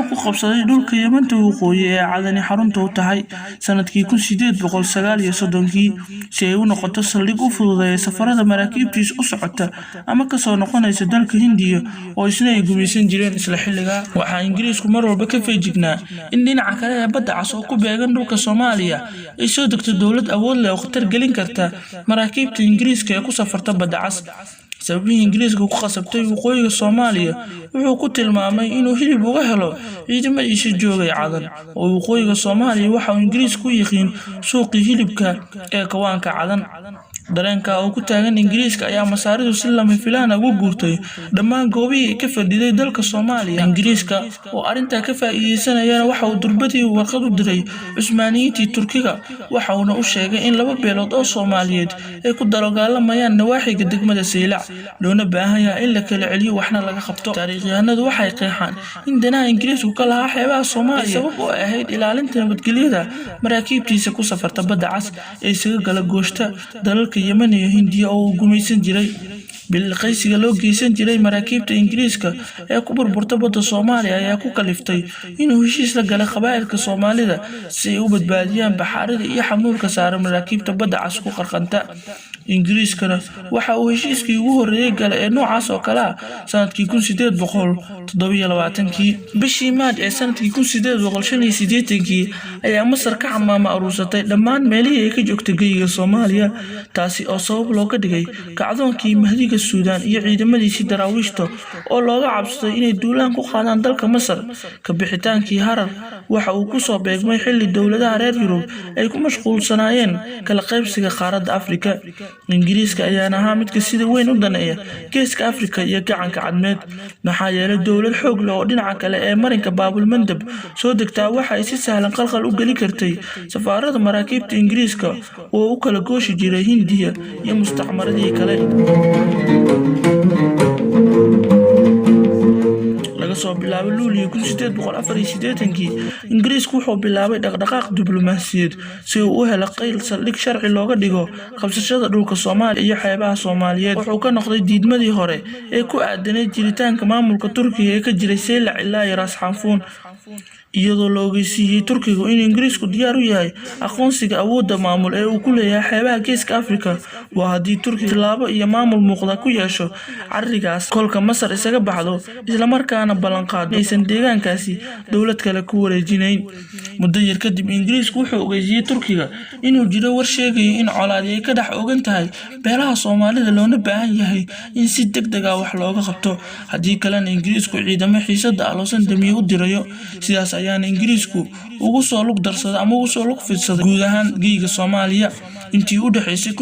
xoog ku qabsaday dhulka Yamanta Waqooyi ee Cadani xarunta u tahay sanadkii 1839-kii, si ay u noqoto saldhig u fududeeya safarada maraakiibtiisa u socota ama kasoo noqonaysa dalka Hindiya, oo isna ay gumaysan jireen isla xilligaa. Waxaa Ingiriisku mar walba ka feejignaa in dhinaca kale ee Badda Cas, oo ku beegan dhulka Soomaaliya, ay soo degto dowlad awood leh oo khatar gelin karta maraakiibta Ingiriiska ee ku safarta Badda Cas. Sababihii Ingiriiska ku khasabtay waqooyiga Soomaaliya wuxuu ku tilmaamay inuu hilib uga helo ciidamadiisa joogay Cadan, oo waqooyiga Soomaaliya waxa uu Ingiriisku u yiqiin suuqii hilibka ee kawaanka Cadan. Dareenka oo ku taagan Ingiriiska ayaa Masaaridu si lama filaan ah ugu guurtay dhammaan goobihii ay ka fadhiday dalka Soomaaliya. Ingiriiska oo arrintaa ka faa'iideysanayana waxa uu durbadii warqad u diray Cusmaaniyiintii Turkiga, waxa uuna u sheegay in laba beelood oo Soomaaliyeed ay ku dagaalamayaan nawaaxiga degmada Saylac, loona baahan yahay in la kala celiyo waxna laga qabto. Taariikhyahanadu waxay qeexaan in danaha Ingiriisku ka lahaa xeebaha Soomaaliya sabab u ahayd ilaalinta nabadgelyada maraakiibtiisa ku safarta Badda Cas ee isaga kala gooshta dalalka Yemen iyo Hindiya oo uu gumaysan jiray. Bilqaysiga loo geysan jiray maraakiibta Ingiriiska ee ku burburta badda Soomaaliya ayaa ku kaliftay inuu heshiis la galay qabaa'ilka Soomaalida si ay u badbaadiyaan baxaarida iyo xamuulka saaran maraakiibta Badda Cas ku qarqanta. Ingiriiskana waxa uu heshiiskii ugu horreeyay galay ee noocaas oo kale ah sanadkii 1827-kii. Bishii Maaj ee sanadkii 1885-kii ayaa Masar ka xamaama aruursatay dhammaan meelihii ay ka joogtay geyiga Soomaaliya, taasi oo sabab looga dhigay kacdoonkii Mahdiga Suudaan iyo ciidamadiisii Daraawiishta, oo looga cabsaday inay duulaan ku qaadaan dalka Masar. Ka bixitaankii Harar waxa uu kusoo beegmay xilli dowladaha reer Yurub ay ku mashquulsanaayeen kala qaybsiga qaaradda Afrika. Ingiriiska ayaana ahaa midka sida weyn u daneeya Geeska Afrika iyo Gacanka Cadmeed, maxaa yeelay dowlad xoog leh oo dhinaca kale ee marinka Baabulmandab soo degtaa waxa ay si sahlan qalqal u geli kartay safaarada maraakiibta Ingiriiska oo u kala gooshi jiray Hindiya iyo mustacmaradihii kale. Laga soo bilaabo Luuliyo 1884-kii, Ingiriisku wuxuu bilaabay dhaqdhaqaaq diblomaasiyadeed si uu u helo qayl saldhig sharci looga dhigo qabsashada dhulka Soomaaliya iyo xeebaha Soomaaliyeed. Wuxuu ka noqday diidmadii hore ee ku aadanayd jiritaanka maamulka Turkiga ee ka jiray Saylac ilaa iyo Raas Xanfuun, iyadoo la ogeysiiyey Turkigu in Ingiriisku diyaar u yahay aqoonsiga awoodda maamul ee uu ku leeyahay xeebaha Geeska Afrika, waa haddii Turkiga tilaabo iyo maamul muuqda ku yeesho carrigaas kolka Masar isaga baxdo, islamarkaana ballanqaado inaysan deegaankaasi dowlad kale ku wareejinayn. Muddo yar kadib, Ingiriisku wuxuu ogeysiiyey Turkiga inuu jiro war sheegaya in colaadi ay ka dhex ogan tahay beelaha Soomaalida, loona baahan yahay in si degdeg ah wax looga qabto, haddii kalena Ingiriisku ciidamo xiisada aloosan damiye u dirayo. Sidaas ayaana Ingiriisku ugu soo lug darsaday ama ugu soo lug fidsaday guud ahaan geyiga Soomaaliya intii u dhexaysay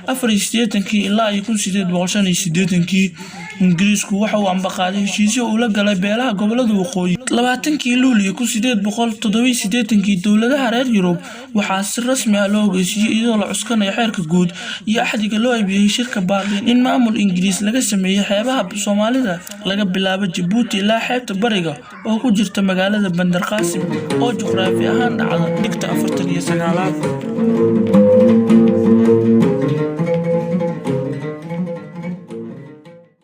1884-kii ilaa iyo 1885-kii. Ingiriisku waxa uu ambaqaaday heshiisyo uu la galay beelaha gobolada waqooyi. 20-kii Luuliyo 1887-kii, dowladaha reer Yurub waxaa si rasmi ah loo ogeysiiyey, iyadoo la cuskanayo xeerka guud iyo axdiga loo ebiyey shirka Baarliin, in maamul Ingiriis laga sameeyey xeebaha Soomaalida, laga bilaabo Jabuuti ilaa xeebta bariga oo ku jirta magaalada Bandar Qaasim, oo juqraafi ahaan dhacda dhigta 49-aad.